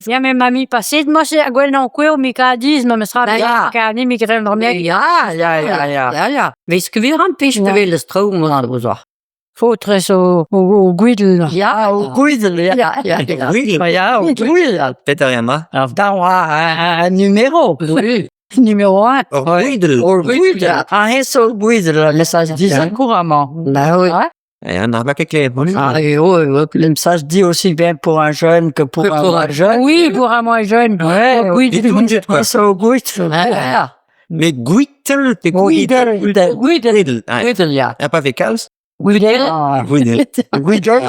Ya met ma mi paset morse ha gwell ankouaet me kadiz memestra Ya. kar ni me graet an Ya, ya, ya, ya. Ya, ya. Vez ket an pech Ya. vel eus traoù ma zo. Faotrez o, o, o gwidel. Ya, O gwidel, ya. ya, ya, ya. Gwidel. Ya, o gwidel. Petra eo ma? Ar da oa un numéro. Oui. Numéro 1. Ur gwidel. Ur gwidel. Ah, he zo gwidel, mais ça se dit Ya. couramment. Bah oui. Ya, n'ar va ket klevet. Ah, oui, oui, oui. Ça se dit aussi bien pour un jeune que pour Que un pour moins un- jeune. Oui, pour un moins jeune. Ouais, O gwidel. Bitoun, quoi. So gwidel. Ya, ya. Mais gwidel pe gwidel. Gwidel. Gwidel. Gwidel. Ah, Gwidel, ya. Ha pa vez kalz? Gwidel. Ah, Gwidel. Gwidel.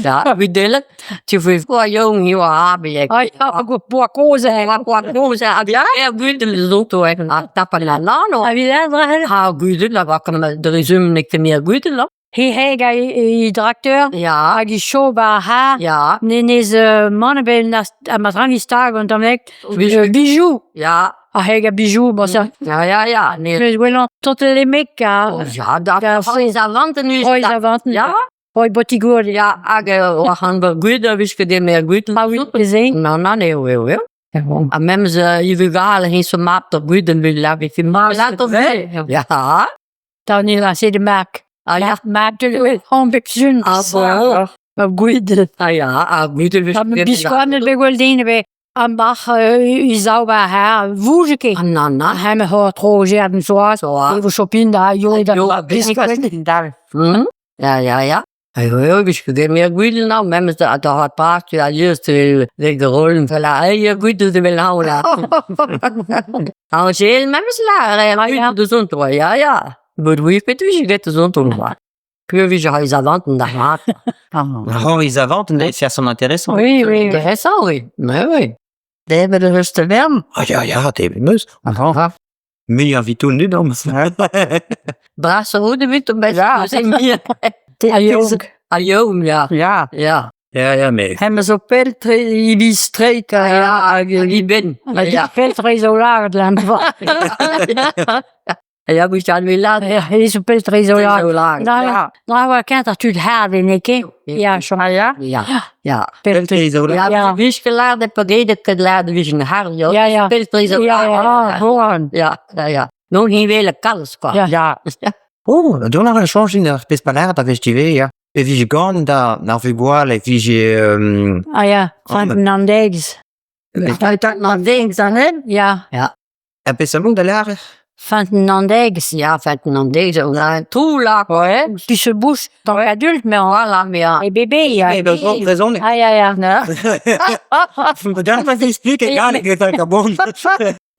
Ja, gwidel. Tu veux quoi, jong, joh, ah, Ah, ya, hag o poa kozh eh. Ha kwa kozh, ha ya, gwidel zo to, ha tapan la lano. Ha evit aze, Ha gwidel, a va kom dre zum nek te mir gwidel, no? he heg a e drakteur Ya, hag e chob ar c'har ya. Nenez mann ebet ha ma dran stag an tamm Bijou. Ya, Ar heg a bijou, bon ça. ya, ya, ya. Ne, Meus gwellañ totellemek ha oh, ja, da Da- roiz avanten nu. roiz avanten. Ja, Roiz botigour. ja, hag war an gwidel, wis ket mer gwidel. Ah oui, ze. Na, na, ne, eo, eo. Ha memes i vugale hin zo map der gwidel vil la vi ma la Ja. Da ni la se de mak. Ah ja. Mak de hon bep sun. Ah bon. Ma gwidel. Ah ja, ah gwidel wis Ha ma biskoan bet gwell den ebe an bach i zao ba ha vouge ket. Ah, na, na. Ha me c'hor tro den soaz. So, ah. E vo chopin da yo da. Jo, Biskoazh dal. Hm? Ja, ja, ja. Jo, jo, wis ket mer gwidel nou, memes da da hat part ja just de de rollen vel a ja gwidel de vel hou la. Ha gel memes la, ja, de zon to, ja, ja. But oui, pet wis get de zon to. Pur vis ha avanten da mat. Roiz avanten, c'est son intéressant. Oui, oui. Intéressant, oui. Mais oui. Debet eus te verm. Ah ya, ya, te meus. Ah, Muiañ vitoun nu dam. Brasse houde wit om Ja. A yo. A yo, ja. Ja. Ja. Ya, ya, mais... Hem zo pel tre ilis tre ka Ja, hag li ben. Ma Ja. pel tre zo lagad la va. Ja, we staan weer laat. Ja, he zo pel tre zo lagad. Zo lang. Na, Ja. na oa kent ar tud hard en eke. Ja, chom. Ah ja. Ja. Ja. Pel Tre zo Ja, Ja. wie geladen heb geladen wie een haar, joh. Ja, ja. Speelt er zo Ja, ja, Hoorn. Ja, ja, ja. Nog geen wele kals, kwa. Ja. Ja. Oh, don ar chanj ar pez palar da vez ya. E vije gant da ar vugale, e vije... Euh, Ah ja, Ferdinand Eggs. Dat maar ding dan hè? Ja, ar pez a da lar. Ferdinand Eggs. Ja, Ferdinand deze, ja, toelak, hoor. Qui se bouche tant adulte, mais en Voilà, maar ja. et bébé, ja. Eh, ben, bon, raison. Ah ja, ja. Dan was explique gar nicht gesagt, bon.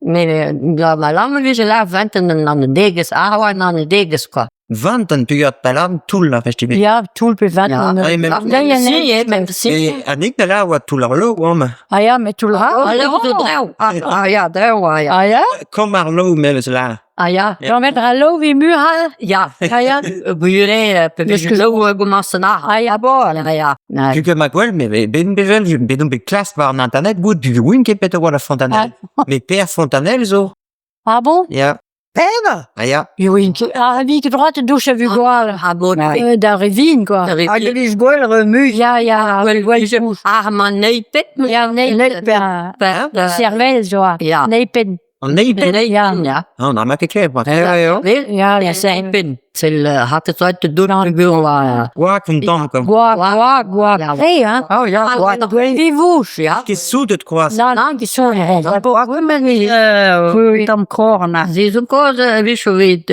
Nee, nee, ja, maar laat me weer la venten en aan de degens, ah, en aan de degens, kwa. Vanten pugat palam toul ar festival. Ja, tout le Ja. vent. Ah, mais- Ja, ja, Zie nee. je, men zie je. E an ik da lar oa toul ar lo, oam. Ah ja, met tout le Ah, ja, de Ah, ja, dreeuw, ah, ja. Ah ja? Kom ar lo memes lar. Ah, ja. Ja. Dan met hallo wie muur ha. Ja. Ah ja. Buren, Dus dus lo gemassen Ah ja, bon. Ja, ja. Nee. Pugat ma gwell, me ben bevel, ben on bet klas war an internet, gout, du win ket pet oa la fontanelle. Mais per fontanelle zo. Ah bon? Ya. Pena. Ah ya. Oui. Ah, wie droite douche a vu gwal. Ah, bon. Euh, da revin, quoi. Hag elis gwell remu. Ja, ja. Wel, Gwell Ah, maar nee, pet. Ja, nee, Nee, ja. Ja. Cervelle, zo. Ja. Nee, pen. An nei Nee, Ja. ja. Ah, on ar ma ket klev, Ja, ja. Nee, Ja, ja, zijn pin. Til had het uit te doen aan de buren. Oa kontant, kom. Gwa, gwa, gwa. Ja. Hey, hein. Oh ja. Ah, nog Wie woes. Ja. Ket soudet kroaz. Non, non, qui sont. Euh, tam korna. Ze zo koz, wis je weet,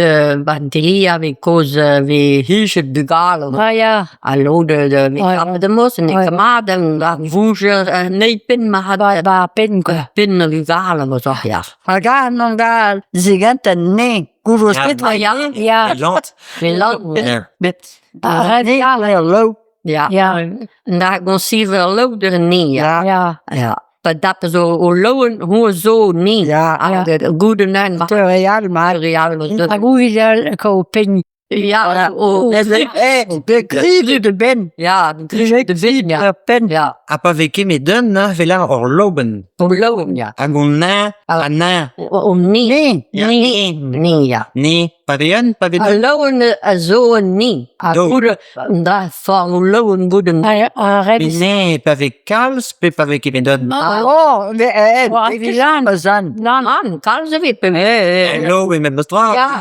banderia, we koz, we hiesje bugalen. Ah ja. Allo, de, de, we Ah, ja. kamen de mos en Ah, ik ja. maat en daar voezen, nee, pin, maar had Ba, ba, pen, quoi. pin, bugalen, was toch, ja. Ha ga non da zigant ne. Gouvro Ja. spit Ah, ja, Ja. Lant. we land. Ja. met. Ah, ja, lo. Ja. Ja. En daar kon ze wel louder nee, ja. Ja. Ja. Ja. Maar dat is zo, hoe lowen, hoe zo nee. Ja. Ah, de goede naam, maar Te real maar. real was dat. Hag ouvi ko pen. Ya, o De de ben. Ya, de vin, ya. Pen. Ya, Ha pa vez ket met d'un, na, vel ar ur lobenn. o loen, ya. Hag on na, ha na. O ni, Ya. ni, ni, ya. Ne, pa vez un, pa vez A deux. loen a zo un ni. A Do. goude, da for o loen goude. Ar Mais ne, pa vez kalz, pe pa vez ket met d'un. Ah, Oh, mais eh, Oa, eh, zan. Lan. an, kalz a vez pe. Hello, e met tra. Ja.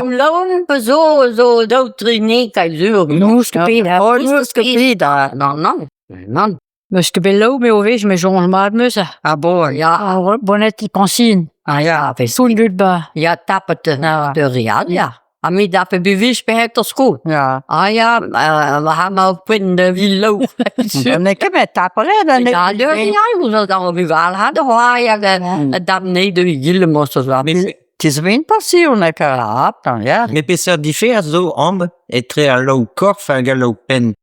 O loen pe zo, zo daou tri ni kai zur. Nouz ket bet, ha. Oh, nouz ket bet, ha. Non, non, non. Meus ket bet laou me o vez, me soñj mat meus. Ah bon, Ya, Ar bonnet i kañsin. ah ya. Soun dud ba. ya tapet de real, ya. Ha mi dape bevis pe het skol. Ja. Ah ja, we haben ook pin de wie lo. Ne ket met tapere, dan Ja, de ja, hoe dat dan wie wel hadden, hoor ja, dat nee de gille moest dat wel. Tiz vin passion ek a dan ja. Met peseurt difer zo amb etre al low korf hag al low pen.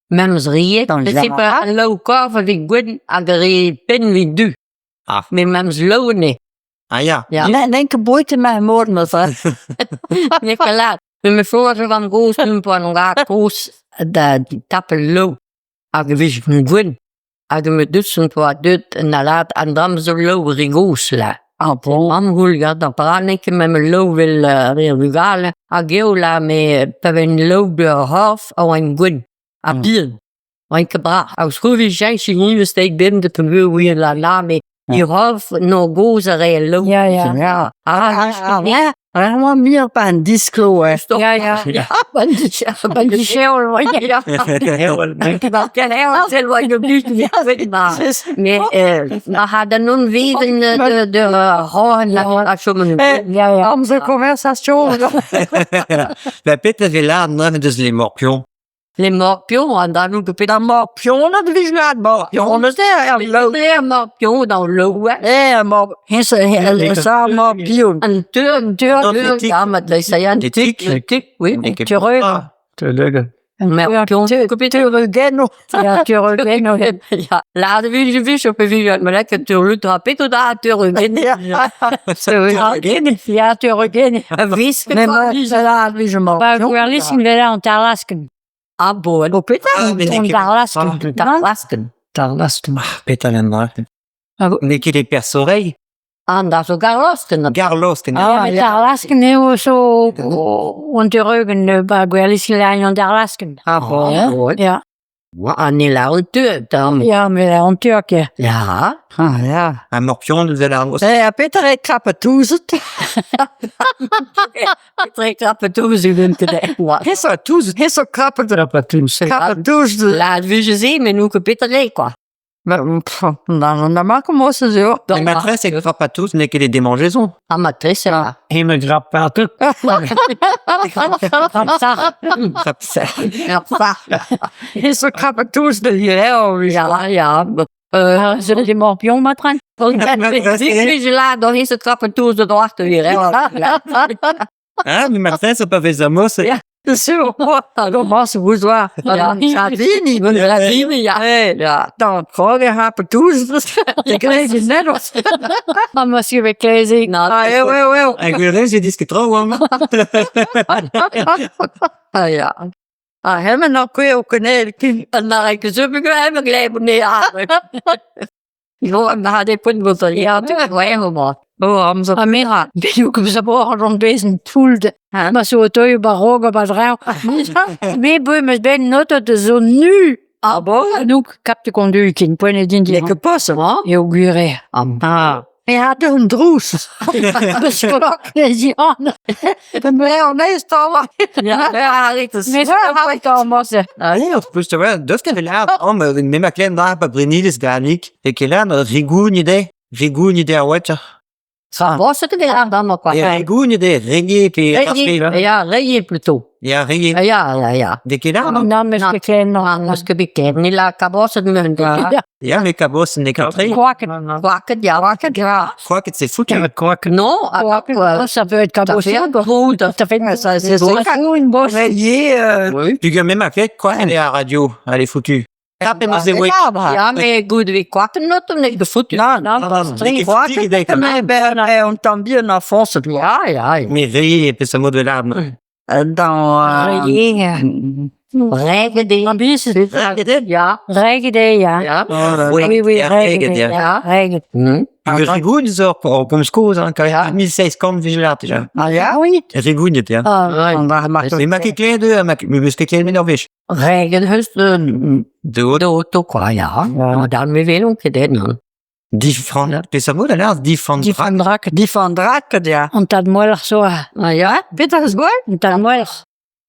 Mems rie, Dan dat ja. is een low korf wie gwen hag re pin wie du. Ah. Met mems low nee. Ah ya. Ja. Ne, nenke boite me moord me va. Niet gelaat. Met mijn voorzitter van Goos, toen van raak Goos, dat die tappen low. Hag wist een gwen. Hag me dussen voor dut en laat en dan zo low rigoos la. Ah bon. Am hul ja da pranik met mijn low wil rivale. Hag eo la me pa ven low de half au een gwen. A biel. Oan ket bra. Hag skrovi jen si ni steek bim de pemeu wie la la me. Die half no goz a re low. Ja, ja. Ja. Ah, Ah, ja. Ah, mir pa an disklo, eh. Ja, ja. Ja. Ban di cheol, ja. Maar hadden nun weer de de horen la schon Ja, ja. Amzer conversation. La pet a vez lard na deus les morpions. les morpions an da nu ket Da morpion ad vij lad morpion eus der er lo. le morpion dans le ouais Eh, mor, hens sa morpion. an teur Teur, Non, les tiques. ja mat le sayan Les tiques. les tiques oui Ne ket Tureu. Ah. morpion Geno. Ja, Tureu, ja la de vi vi op vi maar lekker teur lut ha pet da teur Ja. Ja, Tureu. vis Ne ma la vij Ba, morpion. gwerlisin vel an tarlasken. ah bon O peta? Ah, mais ne An ket tarlasken. tarlasken Tarlasken. Pet a len Ah, bo- Ne ket e persoreilh. an da zo garlosken Garlost en Ja, met tarlasken eo zo an Tureugen, ba, gwerlisin an tarlasken. Ah bon. Ja, an ne la teur dan ja, met an Turk, ja. ja Ah ja. Un morpion deus al ar Eh, a petra e krapatouzet. trekt op het toezoeken te de Hens a touzet. Hens a krapatouzet. Krapatouzet. La vu je sais mais nous que pétré quoi. Na, na ma commence zo. Les maîtresses e krapatouz ne ket e démangeaison. Ah matrice là. Heme grap partout. Hens a krapatouzet hier. Ja ja. Zullen die morpion matran? Je la dan is het trappen toe de achter weer hè. Ah, mais maîtresse pa vez amos. Ja. Zo. Commence vous voir. Ja. Sabini. Ja. Ja. Dan krog e krapatouzet. Je kreeg je net op. Ah, monsieur Beklezi. Nou, Ah, eo, eo, eo. Hag gwirez e disket tro, oa. ah, ja. Ah, hemmen nog kun je ook een En daar ik zo begrijp ik leven nee ah. Jo, en daar had ik punt wat ja, tu maar. Oh, amzer. A mera, bet ket sabor an bezen tould. Ma zo toy ba rog ba draoù. Me beu meus ben notot zo nu. Ah bon? Anouk kap te kondu kin poen e din di. Lekker passen. Eo gure. Ah. Je had een droes. Beskok an. Nee, nee, stal. Ja, ja, ik Mes a mosse. Allez, on peut se voir. Deus ket lard am me ma klen da pa brenides ganik. E ket lard rigoun ide. Rigoun ide a oet. Was het weer dan nog E rigoun ide, reggae pe Reggae, ja, reggae plutôt. Ya, reggae. Ja, ja, ja. De ket lard, Nan meus ket klen Ah, an. parce que vi ni la kabosse de Ja. Ya, me kabos ne ket Kwaken. Kwaken, ja, kwaken, ja. Quoi que c'est foutu. Kwaken. Non, ah, Ça peut être ça kabosse. fait un gros, Ça fait Ça, c'est une bosse. Reggae. Tu gars même a fait quoi elle est à radio, elle est foutue. Ja, mais goed, vi kwaken not om niet de voet. Non, Non, Maar on tan bien naar Franse. Ja, ja, ja. Mais reggae pe sa mod de lard. Dans Regede. Ja. Regede, ja. Ja. Oui, oui, Ja, regede. regede, ja. Regede. Rigoun zo ur gomz kozh, hein, ka 1700 vigelat déjà. Ah ja? Oui. Rigouniet, ja. Ah, An war mat Me ma ket klevet eo, ma meus ket klevet met ur wech. Regen hust De de auto quoi, ja. Ja. Dan we willen ook dit man. Difran, peseurt mod a lâr difan Die van Draken. Die van Draken, ja. An tad moelc'h zo. Ah ja, Bitter is goed? An tad moelc'h.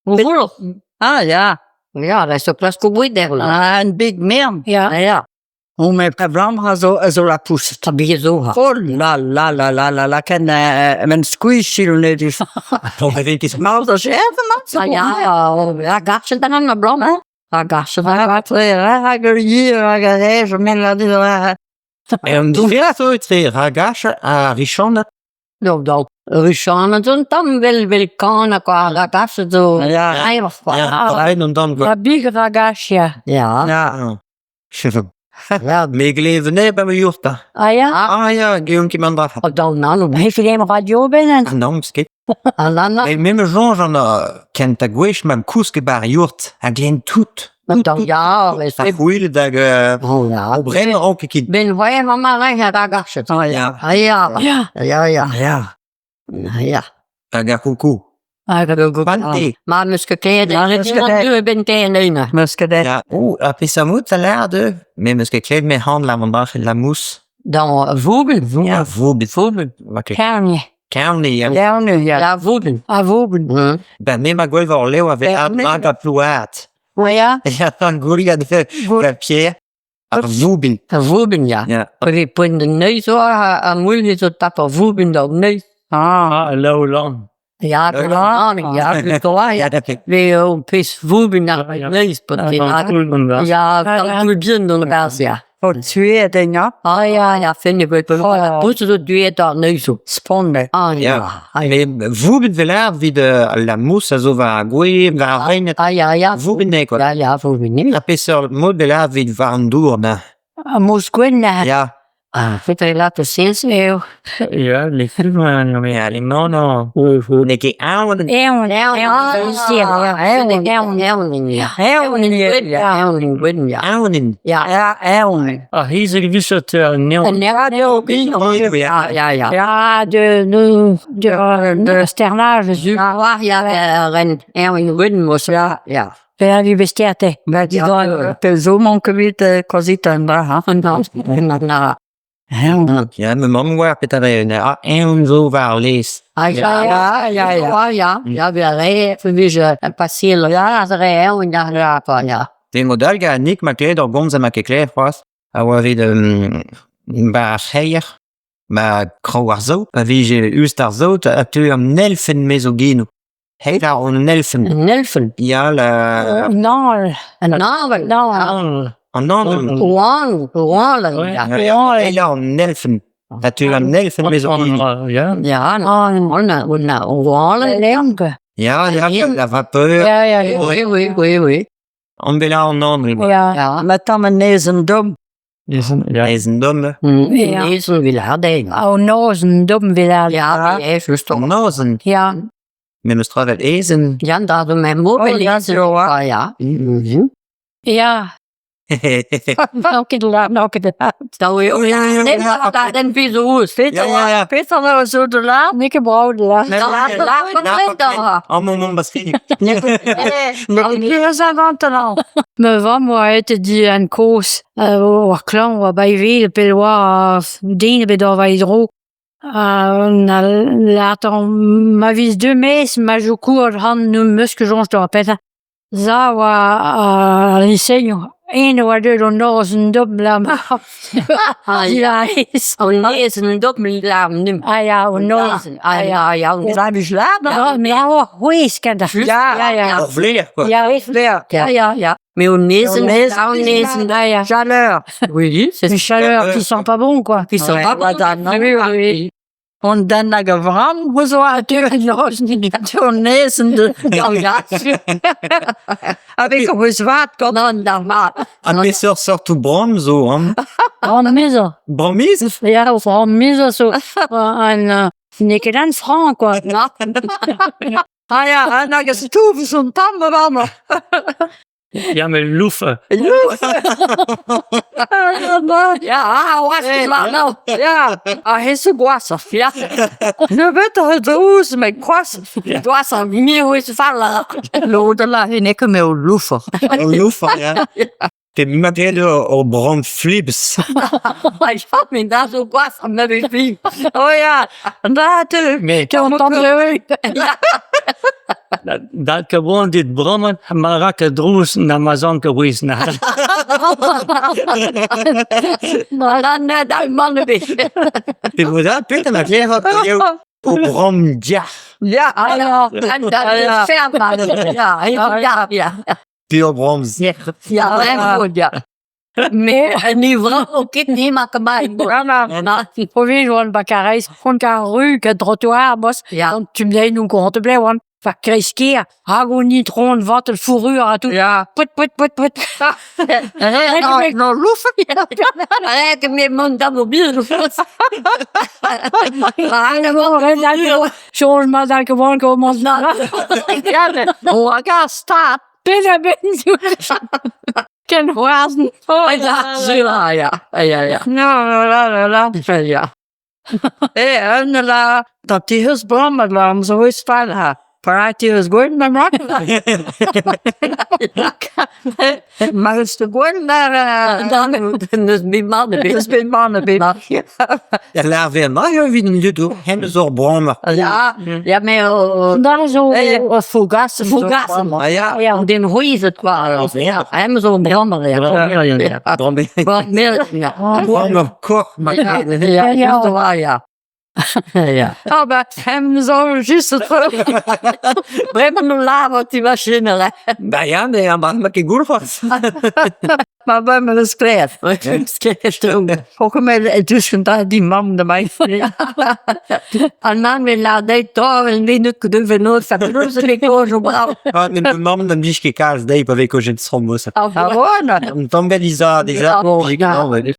hoeveel? Ah ja. Ja, dat is toch klasko goed der. Ah, een big man. Ja. Ah ja, Hoe mijn blam ha zo zo la pousse. dat ben je zo ha. Oh la la la la la la ken men squeeze net is. Maar dat is even man. Ah ja, ja, ja, gatje dan aan de blom, hè. Ja, gatje dan. Hag hier, hag men la di En diferat zo etre ragach ha richan. Nou, dan Richane zo'n tam wel wel kan qua ragazze zo. Ja. Einfach qua. Ja, rein und dann La big ragach, ja. Ja. Ja. Ja. Me glevet ne ba me yourta. Ah ja? Ah ja, geon ket man dra. Op dan nan Heeft je een radio binnen? An am sket. an dan Me me me soñj an kent a gwech ma kousk bar yourt a glen tout. dan ja, is A c'hwil hag Oh ja. o bren an ket. Ben wij van maar rein ragazze. Ah ja. Ah ja. Ja. Ja ja. Ja. Ja. Hag ar koukou. Ah, dat Pante. Maar musketeer, Ja, ja, musketeer. du ben tegen een. Muscadet. Ja. Oh, a peseurt mod a lâr de. Me meus ket klevet me hand la man dra la mousse. Dan vogel. Ja, vogel. Vogel. Ma ket Kerne. Kerne, ja. Ja nu ja. Ja, vogel. Ah, vogel. Ben me ma gwell war lev a vez Ja, ar me- nag a plouat. Ah ja? Ja, an gouliad la pierre. Ar vogel. Vogel, ja. Ja. We put de neus zo, en moeilijk zo tappen vogel dan neus. Ah. Ah, Laulan. Ja, Ja. ja, ja, ja. Ja, dat ik. We een pis vogel naar de neus. Ja, ja, dan doe je dan de baas, ja. Voor twee dingen. Ah ja, ja, vind ik wel. Oh. Poetsen zo doe je dat neus zo. Sponde. Ah ja. Ja. Me vogel vel vid la mousse a zo war ar gwe, war ar rein. Ah ja, ja. Vogel ne, quoi. Ja, ja, vogel niet. A peseurt mod vel vid war an dour, na. Ah, moes gwen, hè. Ja. Ah, vind je laten zien? Eeuw. Ja, les films, mais allez, non, non. Ne ket aon. Eeuw. Ja, Eeuw. ja, ja. Ja, ja. Aonin. Ja. Ja, eeuw. Ah, hier is het neon. Ja. Ja, ja. Ja, de, de, de, de sternage. Ja, waar, ja, ren, Erwin Witten muss. Ja. Ja. Ja, wie besteht der? Met Ja. ja. zo manke quasi dan daar ha. Na, na, na. Ja. Ja, me mamm war petra a aon zo war lez. Ah, ja, Ja, ja, ja. Ja, ja, ja, we rijden, we wisten, en passeren, ja, dat rijden, ja, ja, ja. Den modal ga nik ma klevet ur gomz a ma ket klevet c'hoazh. A oa vet ba ar c'heier, ma kraou ar saout, pa vije ust ar saout, a teu an elfen me zo genou. Heit ar an elfen. Een elfen. Ya, la... Non, Een navel. non. An an. Oan, oan, ja. Heit ar an elfen. A teu an elfen me zo genou. Ja. Ja, Oh, een, een, oan. Leonke. Ya, ya, la vapeur. Ja, ja, ja. Oui, oui, oui, oui. An bela an an. Ja. Ja. Met dan mijn neus en dom. Ja. Ez en dom. Ja. Ezel wil haar denken. Oh, nozen, dom wil haar. Ja, ja, juist. An nozen. Ja. Me meus tra vel ezen. Ja, daar doen mijn moeder. Oh, ja, zo, hè. Ja. Ja. Nou, kind laat, nou, kind laat. Dat we Oh, ja, ja, Nee, ja. dat dan weer zo is. Peter, Ja, ja, ja. Peter nou zo te laat. Nikke brood, laat. Nee, Laat, laat, laat, laat. An mon mon baskin. Hier zijn we aan al. Me vamm oa aet di an kozh war klañv oa baevel pell oa den ebet oa war e dro. Ha na lâr ma viz deux mez ma jo kour han nu meus ket soñj d'ober petra. Za oa ar liseioù. En oa deuet an noz un dom la ma. Dilaez. An nezen dop min larm nim. Ah ya, an noz. Ah ja, ja. Zijn we slaap? Ja, me oa c'hwezh kentañ. Ja. ja, ja. Ur vler, quoi. Ja, oui. Ja. Ja, ja, ja. Mais au nezen, nezen, au nezen. Ah, ja. Chaleur. Oui, c'est Une chaleur qui sent pas bon, quoi. qui sont Ouais, pas maar dan nog. Oui, oui. En dan naar gevram, hoe zo had Toen nezen de. Ja, ja. Heb ik op eens wat komt. Non, dan maar. An peseurt sortoù bram zo, an. An mezo. Brammiz? Ja, of an mezo zo. An, n'eo ket an franc, quoi. Ah ya, an hag a stouf son tamm amañ. Ya, met loufer. Ya, ah, oas warnañ. Ya, ha hezh zo gwashoc'h. Ya, Nebeutoc'h a drouz met gwashoc'h. gwashoc'h, muioc'h fall. Lod a lâr eo eo loufer. Ul loufer, ya. Pe ma graet ur bramm flibs. Ja, met da zo gwashoc'h na vez pli. Oh ya, an dra teu. Mais dat gewoon dit brommen, maar rak het droes na ma zanke wies na. Na, da man ebet. Pe vo da, pet ma klevet eo o bramm diac'h. Ya, Ah, ja, en dat is ferm, ja, ja, ja. Pe ur bramm zec'h. Ja, vraiment goed, ja. Mais en nu vra o ket ne ma kamai. Na, Provi oan bakarez, c'hont ar ru ket trottoir bos, Ja. an tu mdein nou korante ble oan. Fa kreiz-kêr, hag on itron vat el fourrure ha tout. Ya. Put, put, put, put. No, loufer. Rek me mont da mobil. Soñj mat al ket komans na. Ja, o hag a stad. Pet a ben Ken c'hoarzh. Oh, ja, ja, ja, ja, ja. No, la, la, la. Ja. Eh, en la, dat die hus brommet la, om zo is fall ha. Parat die hus gwen ma mak. Ma hus de gwen daar. Dan dus mi man Dus ben man ben. Ya lar vez ma eo evit an dud hen eus ur bramm. Ja, ja, maar Daar zo. Eh, Fugassen. Fugassen. Ah ya. ja, den hoiz het kwa. Ja. Hem zo'n brommer, ja. Ja. Bramm Wat meer, ja. bramm ur kor ma Ja, ja, ja, ja, ja. Ja. Aber hem zo just het. Bremen een la wat die machine, hè. Ba ya, me an ma ket goul c'hoazh. Maar bij me is kleer. Ook met tussen daar die man de mij. An man me la dei tor en vi nu kudu veno sa plus le kojo brau. Ah, ne mamm d'am dij ket kalz dezhi pa vez kojet stromm Ah, voilà. Un tamm gant iza, deja. Ja. Non,